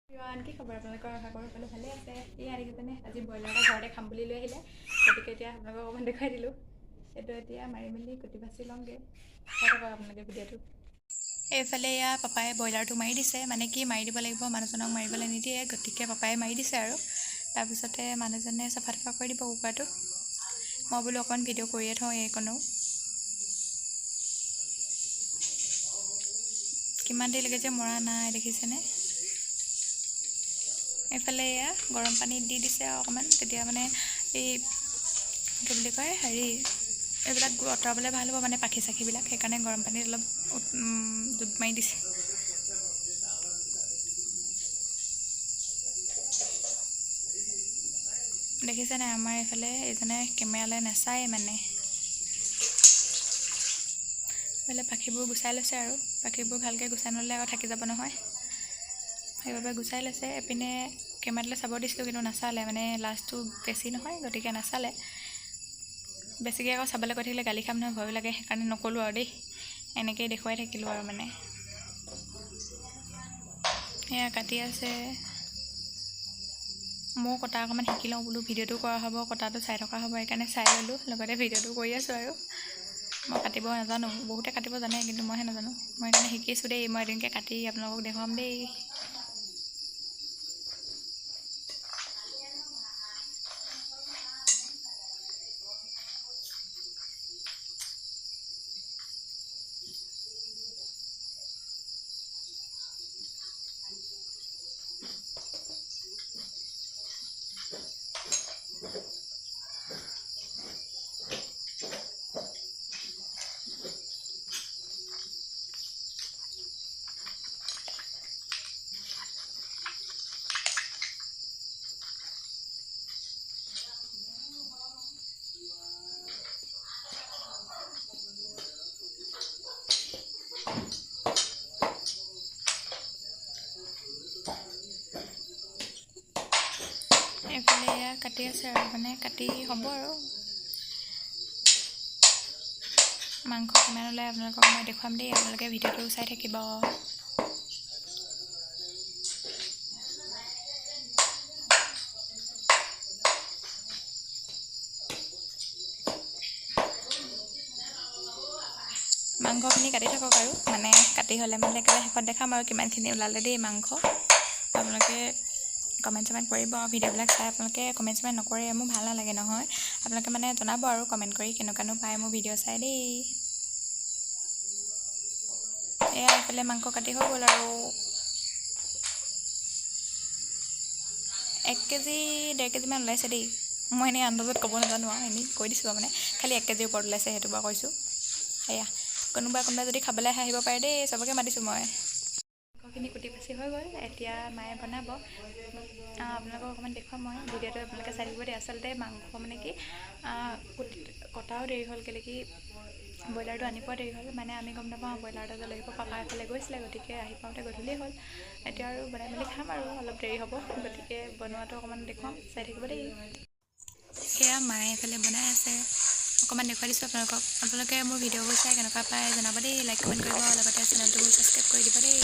Everyone, কি খবৰ আপোনালোকৰ? আশা কৰোঁ সকলো ভালে আছে। এয়া দেখিছেনে, আজি ব্ৰইলাৰ এটা ঘৰতে খাম বুলি লৈ আহিলে। গতিকে এতিয়া আপোনালোকক অকণমান দেখুৱাই দিলোঁ। এইটো এতিয়া মাৰি মেলি কুটি বাচি লওঁগৈ। চাই থাকক আপোনালোকে ভিডিঅ'টো। এইফালে এয়া পাপাই ব্ৰইলাৰটো মাৰি দিছে। মানে কি, মাৰি দিব লাগিব, মানুহজনক মাৰিবলৈ নিদিয়ে, গতিকে পাপাই মাৰি দিছে আৰু তাৰপিছতে মানুহজনে চাফা তাফা কৰি দিব কুকুৰাটো। মই বোলো অকণমান ভিডিঅ' কৰিয়ে থওঁ এইকণো। কিমান দেৰিলৈকে যে মৰা নাই, দেখিছেনে? এইফালে এয়া গৰম পানীত দি দিছে আৰু অকণমান, তেতিয়া মানে এই কি বুলি কয়, হেৰি এইবিলাক আঁতৰাবলৈ ভাল হ'ব, মানে পাখি চাখিবিলাক। সেইকাৰণে গৰম পানীত অলপ ডুব মাৰি দিছে। দেখিছে নাই, আমাৰ এইফালে এইজনে কেমেৰালৈ নাচায়। মানে এইফালে পাখিবোৰ গুচাই লৈছে আৰু পাখিবোৰ ভালকৈ গুচাই নল'লে আকৌ থাকি যাব নহয়, সেইবাবে গুচাই লৈছে। এইপিনে কেমেৰাটোলৈ চাব দিছিলোঁ, কিন্তু নাচালে। মানে লাজটো বেছি নহয়, গতিকে নাচালে। বেছিকৈ আকৌ চাবলৈ কৈ থাকিলে গালি খাম নহয়, ভয়ো লাগে, সেইকাৰণে নক'লোঁ আৰু দেই। এনেকৈয়ে দেখুৱাই থাকিলোঁ আৰু। মানে সেয়া কাটি আছে। ময়ো কটা অকণমান শিকি লওঁ বোলো, ভিডিঅ'টো কৰা হ'ব, কটাটো চাই থকা হ'ব, সেইকাৰণে চাই ল'লোঁ, লগতে ভিডিঅ'টো কৰি আছোঁ। আৰু মই কাটিব নাজানো, বহুতে কাটিব জানে, কিন্তু মইহে নাজানো। মই সেইকাৰণে শিকিছোঁ দেই। মই এদিনকৈ কাটি আপোনালোকক দেখুৱাম দেই। এইফালে এয়া কাটি আছে আৰু মানে কাটি হ'ব আৰু মাংস কিমান ওলাই আপোনালোকক মই দেখুৱাম দেই। আপোনালোকে ভিডিঅ'টো চাই থাকিব। মাংসখিনি কাটি থাকক আৰু মানে কাটি হ'লে মানে একেবাৰে শেষত দেখাম আৰু কিমানখিনি ওলালে দেই মাংস। আপোনালোকে কমেণ্ট চমেণ্ট কৰিব। ভিডিঅ'বিলাক চাই আপোনালোকে কমেণ্ট চমেণ্ট নকৰে, মোৰ ভাল নালাগে নহয়। আপোনালোকে মানে জনাব আৰু কমেণ্ট কৰি কেনেকুৱানো পায় মোৰ ভিডিঅ' চাই দেই। এয়া এইফালে মাংস কাটি হৈ গ'ল আৰু 1 কেজি 1.5 কেজিমান ওলাইছে দেই। মই এনেই আন্দাজত ক'ব নাজানো আৰু এনেই কৈ দিছোঁ আৰু মানে খালি 1 কেজিৰ ওপৰত ওলাইছে, সেইটো বাৰু কৈছোঁ। এয়া কোনোবা কোনোবা যদি খাবলৈ আহে, আহিব পাৰে দেই, চবকে মাতিছোঁ মই। মাংসখিনি কুটি বাচি হৈ গ'ল, এতিয়া মায়ে বনাব। আপোনালোকক অকণমান দেখুৱাম মই ভিডিঅ'টো, আপোনালোকে চাই থাকিব দেই। আচলতে মাংস মানে কি, কুটি কটাও দেৰি হ'ল, কেলৈ কি ব্ৰইলাৰটো আনি পোৱা দেৰি হ'ল। মানে আমি গম নাপাওঁ ব্ৰইলাৰ এটা যে লৈ আহিব। পাপা এফালে গৈছিলে, গতিকে আহি পাওঁতে গধূলিয়ে হ'ল। এতিয়া আৰু বনাই মেলি খাম আৰু অলপ দেৰি হ'ব, গতিকে বনোৱাটো অকণমান দেখুৱাম, চাই থাকিব দেই। সেয়া মায়ে এইফালে বনাই আছে, অকণমান দেখুৱাই দিছোঁ আপোনালোকক। আপোনালোকে মোৰ ভিডিঅ'বোৰ চাই কেনেকুৱা পায় জনাব দেই। লাইক, কমেণ্ট কৰিব, লগতে চেনেলটো ছাবস্ক্ৰাইব কৰি দিব দেই।